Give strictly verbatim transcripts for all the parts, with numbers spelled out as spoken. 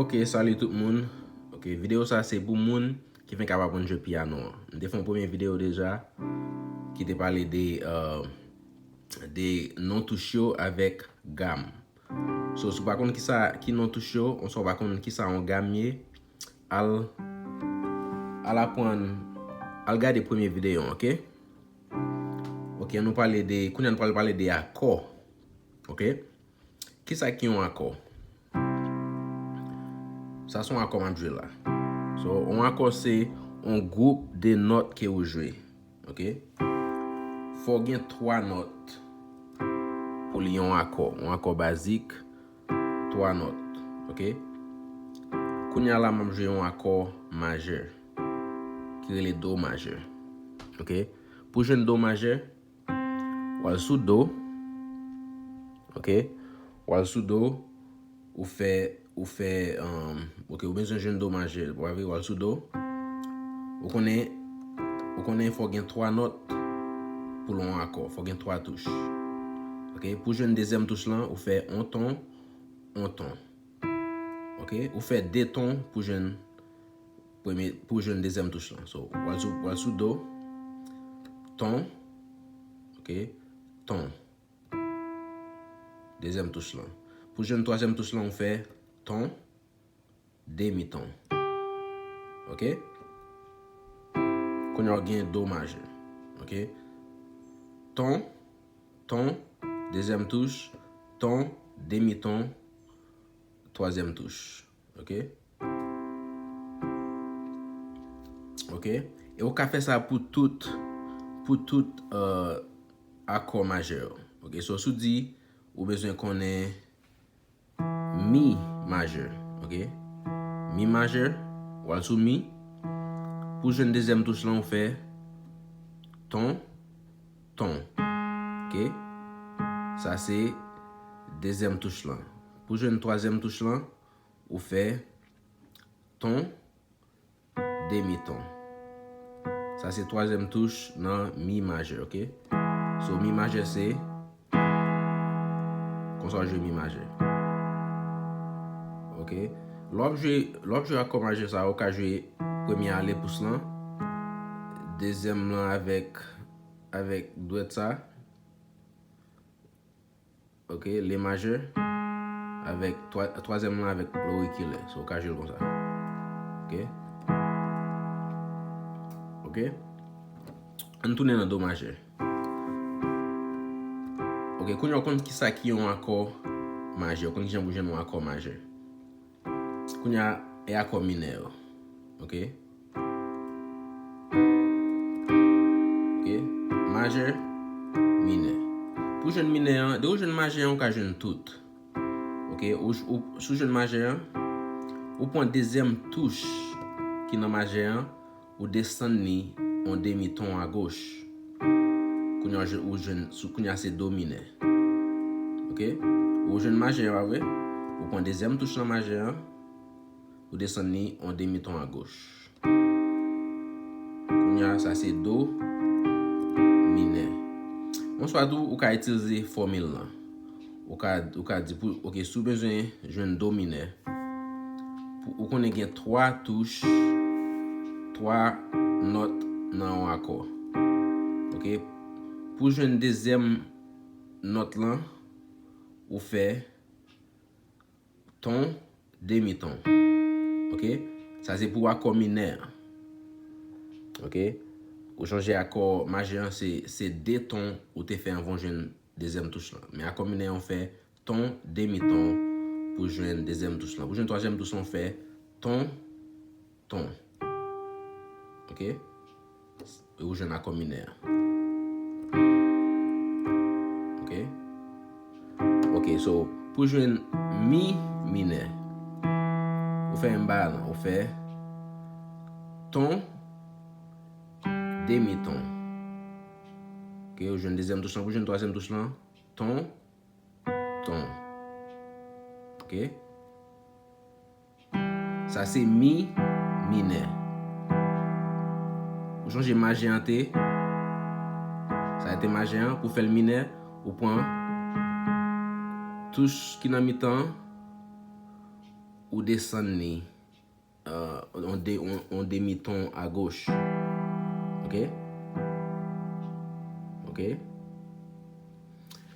Ok, salut tout moun. Ok, videyo sa se pou moun ki fenk ap aprann jwe pyano an. M te fè yon premye videyo deja ki te pale de, euh, de non touch yo avèk gam. So, si w pa konn kisa ki non touch yo, oswa w pa konn kisa yon gam ye, al, al aprann, al gade premye videyo an, ok? Ok, nou pale de, kounye a nou pral pale de akò. Ok? Kisa ki yon akò? Sa se yon akò m ap jwe la. So, yon akò se yon gwoup de nòt ke ou jwe. Ok? Fò w gen twa nòt pou li yon akò. Yon akò bazik, twa nòt. Ok? Kounye a la, m ap jwe yon akò majè ki rele do majè. Ok? Pou jwenn do majè, w al sou do. Ok? W al sou do, ou fè, ou fè, um, ok, ou bezwen jwenn do majè, w al sou do. Ou konnen, ou konnen fò gen twa nòt pou l yon akò, fò gen twa touch. Ok? Pou jwenn dezyèm touch lan, ou fè on ton, on ton. Ok? Ou fè de ton pou jwenn premye, pou jwenn dezyèm touch lan. So, w al sou, w al sou do, ton, ok, ton. Dezyèm touch lan. Pou jwenn twazyèm touch lan, ou fè ton, demi ton. Ok? Kounye a w gen do majè. Ok? Ton, ton, dezyèm touch, ton, demi ton, twazyèm touch. Ok? Ok? E ou ka fè sa pou tout, pou tout, euh, akò majè yo. Ok? So, si w di ou bezwen konnen mi majè, ok? Mi majè, w al sou mi. Pou jwenn dezyèm touch lan, ou fè ton, ton. Ok? Sa se dezyèm touch lan. Pou jwenn twazyèm touch lan, ou fè ton, demi ton. Sa se twazyèm touch nan mi majè, ok? So, mi majè se konsa w jwe mi majè. Ok? Lè w ap jwe, lè w ap jwe akò majè sa, ou ka jwe premye a le pous lan, dezyèm lan avèk, avèk dwèt sa, ok, le majè, avèk twa-, twazyèm lan avèk lorikilè. So, ou ka jwe l konsa. Ok? Ok? Ann tounen nan do majè. Ok, kounye a w konn kisa ki yon akò majè, w konn kijan pou jwenn yon akò majè. Kounye a, e akò minè yo. Ok? Ok? Majè, minè. Pou jwenn minè an, depi w jwenn majè an, ou ka jwenn tout. Ok? Ou, ou, si w jwenn majè an, ou pran dezyèm touch ki nan majè an, ou desann li yon demi ton agoch. Kounye a, ou jwenn, sou, kounye a se do minè. Ok? Ou jwenn majè, pa vre? Ou pran dezyèm touch nan majè an, ou desann li yon demi ton agoch. Kounye a, sa se do minè. Oswa tou, ou ka itilize fòmil lan. Ou ka, ou ka di pou, ok, si w bezwen jwenn do minè, pou, ou konnen gen twa touch, twa nòt nan yon akò. Ok? Pou jwenn dezyèm nòt lan, ou fè ton, demi ton. Ok? Sa se pou akò minè an. Ok? Ou chanje akò majè an, se, se de ton ou te fè anvan w jwenn dezyèm touch lan. Men akò minè an, ou fè ton, demi ton pou jwenn dezyèm touch lan. Pou jwenn twazyèm touch lan, ou fè ton, ton. Ok? E ou jwenn akò minè a. Ok? Ok, so, pou jwenn mi minè, ou fè menm bagay lan, ou fè ton, demi ton. Ok, ou jwenn dezyèm touch lan, pou jwenn twazyèm touch lan, ton, ton. Ok? Sa se mi minè. Ou sonje majè an te? Sa te majè an, pou fè l minè, ou pran touch ki nan mitan an, ou desann li, euh, on, de, on, on demi ton agoch. Ok? Ok?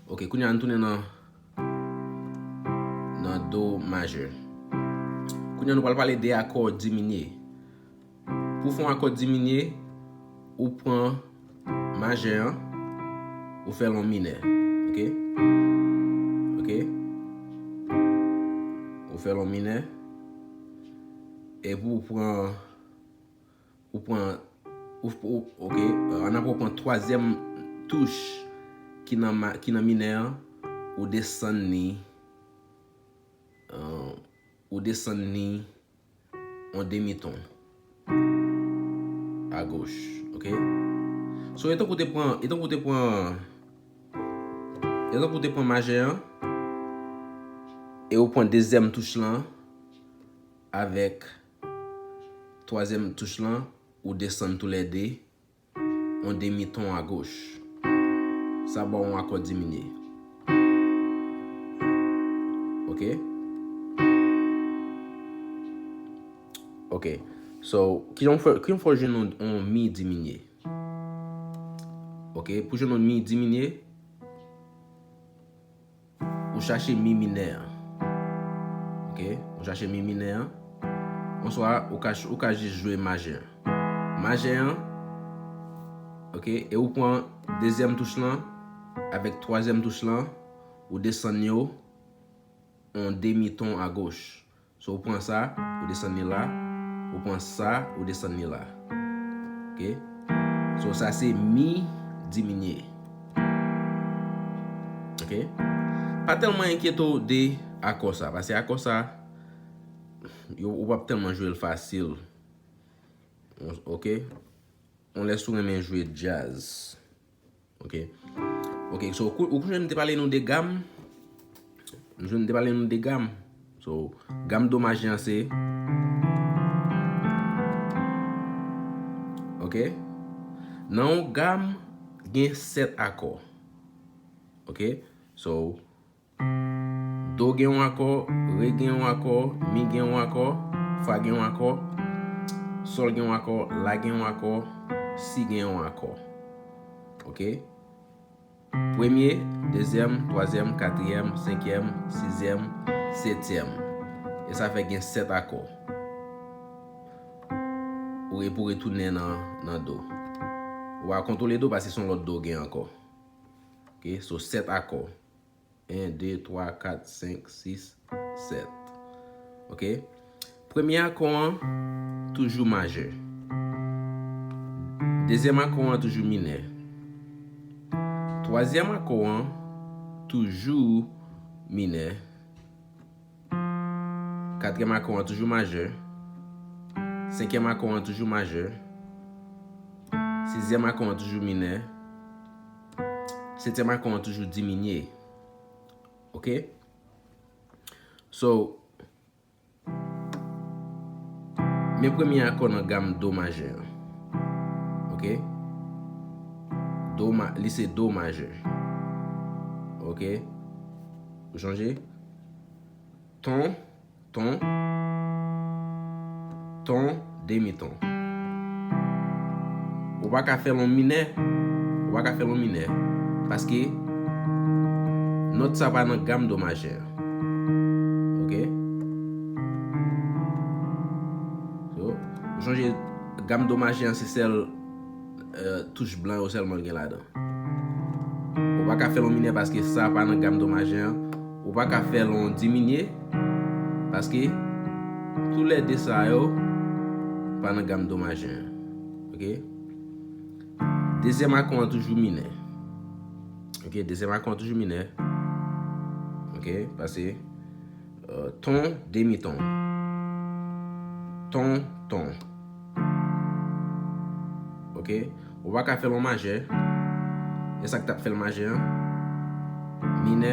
Ok, kounye a nou tounen nan, nan do majè. Kounye a nou pral pale de akò diminye. Pou fè yon akò diminye, ou pran majè an, ou fè l yon minè. Ok? Ok? Ou fè l yon minè. Epi ou pran, ou pran, ou, ou, ok, ann apre ou pran twazyèm touch ki nan, ma, ki nan minè an, ou desann li, euh, ou desann li yon demi ton agoch, ok? So, etan ou te pran, etan ou te pran, etan ou te pran majè an, e ou pran dezyèm touch lan, avèk twazyèm touch lan, ou desann toulède, yon demi ton agoch. Sa ba w yon akò diminye. Ok? Ok. So, kijan w fè, kijan w fè w jwenn yon, yon mi diminye? Ok, pou jwenn yon mi diminye, ou chache mi minè an. Ok? Ou chache mi minè an. Oswa, ou ka, ou ka jis jwe majè. Majè an, ok, e ou pran dezyèm touch lan avèk twazyèm touch lan, ou desann yo yon demi ton agoch. So, ou pran sa, ou desann li la. Ou pran sa, ou desann li la. Ok? So, sa se mi diminye. Ok? Pa tèlman enkyete w de akò sa, paske akò sa, yo, ou p ap tèlman jwe l fasil. Ok? On lè si w renmen jwe djaz. Ok. Ok, so, ou kou-, ou konnen m te pale nou de gam. M jwenn m te pale nou de gam. So, gam do majè an se. Ok. Nan yon gam, gen sèt akò. Ok. So, do gen yon akò, re gen yon akò, mi gen yon akò, fa gen yon akò, sòl gen yon akò, la gen yon akò, si gen yon akò. Ok? Premye, dezyèm, twazyèm, katriyèm, senkyèm, sizyèm, setyèm. E sa fè gen sèt akò. Ou re-, pou retounen nan, nan do. Ou a kontwole do paske se yon lòt do gen ankò. Ok, so sèt akò. En, de, twa, kat, senk, sis, sèt. Ok? Premye akò an toujou majè. Dezyèm akò an toujou minè. Twazyèm akò an toujou minè. Katriyèm akò an toujou majè. Senkyèm akò an toujou majè. Sizyèm akò an toujou minè. Setyèm akò an toujou diminye. Ok? So, men premye akò nan gam do majè an. Ok? Do ma-, li se do majè. Ok? Ou chanje? Ton, ton, ton, demi ton. Ou pa ka fè l yon minè. Ou pa ka fè l yon minè. Paske nòt sa pa nan gam do majè. Ok? So, ou chanje gam do majè an se sèl, euh, touch blan yo sèlman l gen ladan. Ou pa ka fè l yon minè paske sa pa nan gam do majè an. Ou pa ka fè l yon diminye paske toulède sa yo pa nan gam do majè an. Ok? Dezyèm akò an toujou minè. Ok, dezyèm akò an toujou minè. Ok, pase, euh, ton, demi ton. Ton, ton. Ok, ou pa ka fè l yon majè. E sa k t ap fè l majè an? Minè,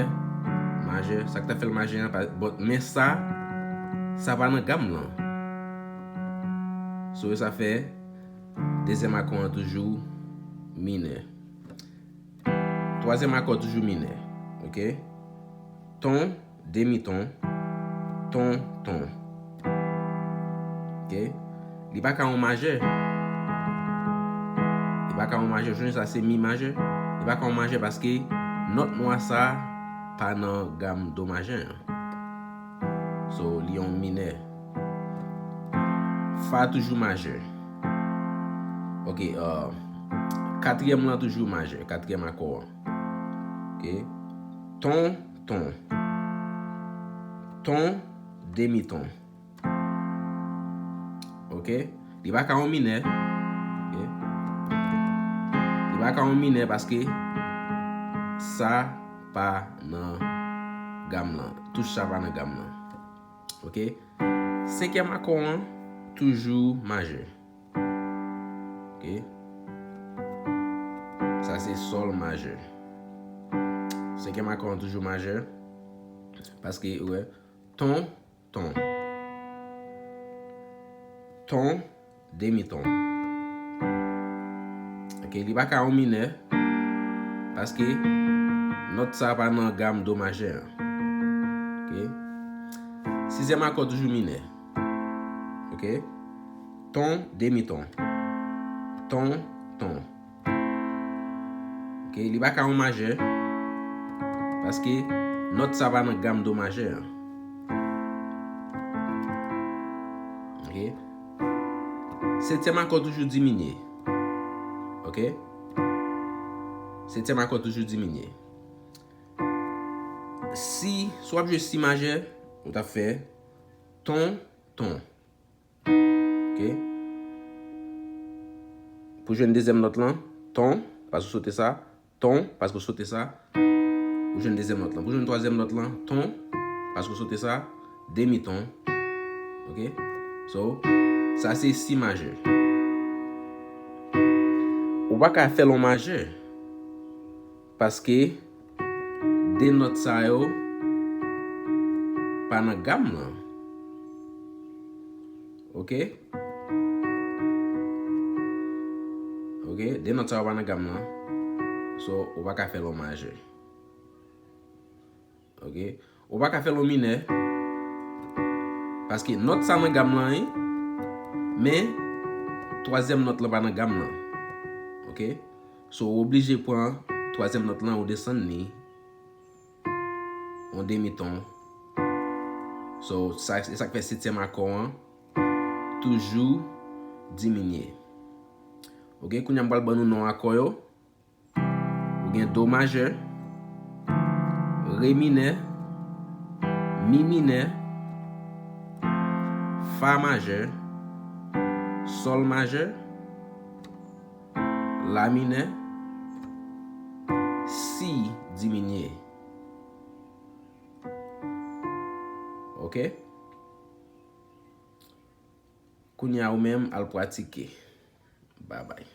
majè. Sa k t ap fè l majè an, pa, bon, men sa, sa pa nan gam lan. So, e sa fè dezyèm akò an toujou minè. Twazyèm akò toujou minè. Ok? Ton, demi ton, ton, ton. Li pa ka yon majè. Li pa ka yon majè. Jwenn sa se mi majè. Li pa ka yon majè paske nòt nwa sa pa nan gam do majè an. So, li yon minè. Fa toujou majè. Ok, uh, katriyèm lan toujou majè. Katriyèm akò an. Ok. Ton, ton. Ton, demiton. Ok. Li pa ka yon minè. Ok. Li pa ka yon minè paske sa pa nan gam lan. Touch sa pa nan gam lan. Ok. Senkyèm akò an toujou majè. Ok. Sa se sòl majè. Senkyèm akò an toujou majè. Paske, ou wè, ton, ton. Ton, demiton. Ok, li pa ka yon minè. Paske nòt sa pa nan gam do majè an. Ok. Sizyèm akò toujou minè. Ok. Ton, demiton. Ton, ton. Ok, li pa ka yon majè. Paske nòt sa pa nan gam do majè an. Ok. Setyèm akò toujou diminye. Ok. Setyèm akò toujou diminye. Si, si w ap jwe si majè, ou t ap fè ton, ton. Ok. Pou jwenn dezyèm nòt lan, ton, paske w sote sa, ton, paske w sote sa, ou jwenn dezyèm nòt lan. Pou jwenn twazyèm nòt lan, ton, paske w sote sa, demiton. Ok. So, sa se si majè. Ou pa ka fè l yon majè. Paske de nòt sa yo pa nan gam lan. Ok? Ok, de nòt sa yo pa nan gam lan. So, ou pa ka fè l yon majè. Ok? Ou pa ka fè l yon minè. Paske nòt sa nan gam lan, wi. Men, twazyèm nòt lan pa nan gam lan. Ok? So, ou oblije pran twazyèm nòt lan, ou desann li. Yon demiton. So, sa, se sa k fè setyèm akò an toujou diminye. Ok, kounye a m pral ban nou non akò yo. Ou gen do majè, re minè, mi minè, fa majè, sòl majè, la minè, si diminye. Ok? Kounye a ou menm al pratike. Babay.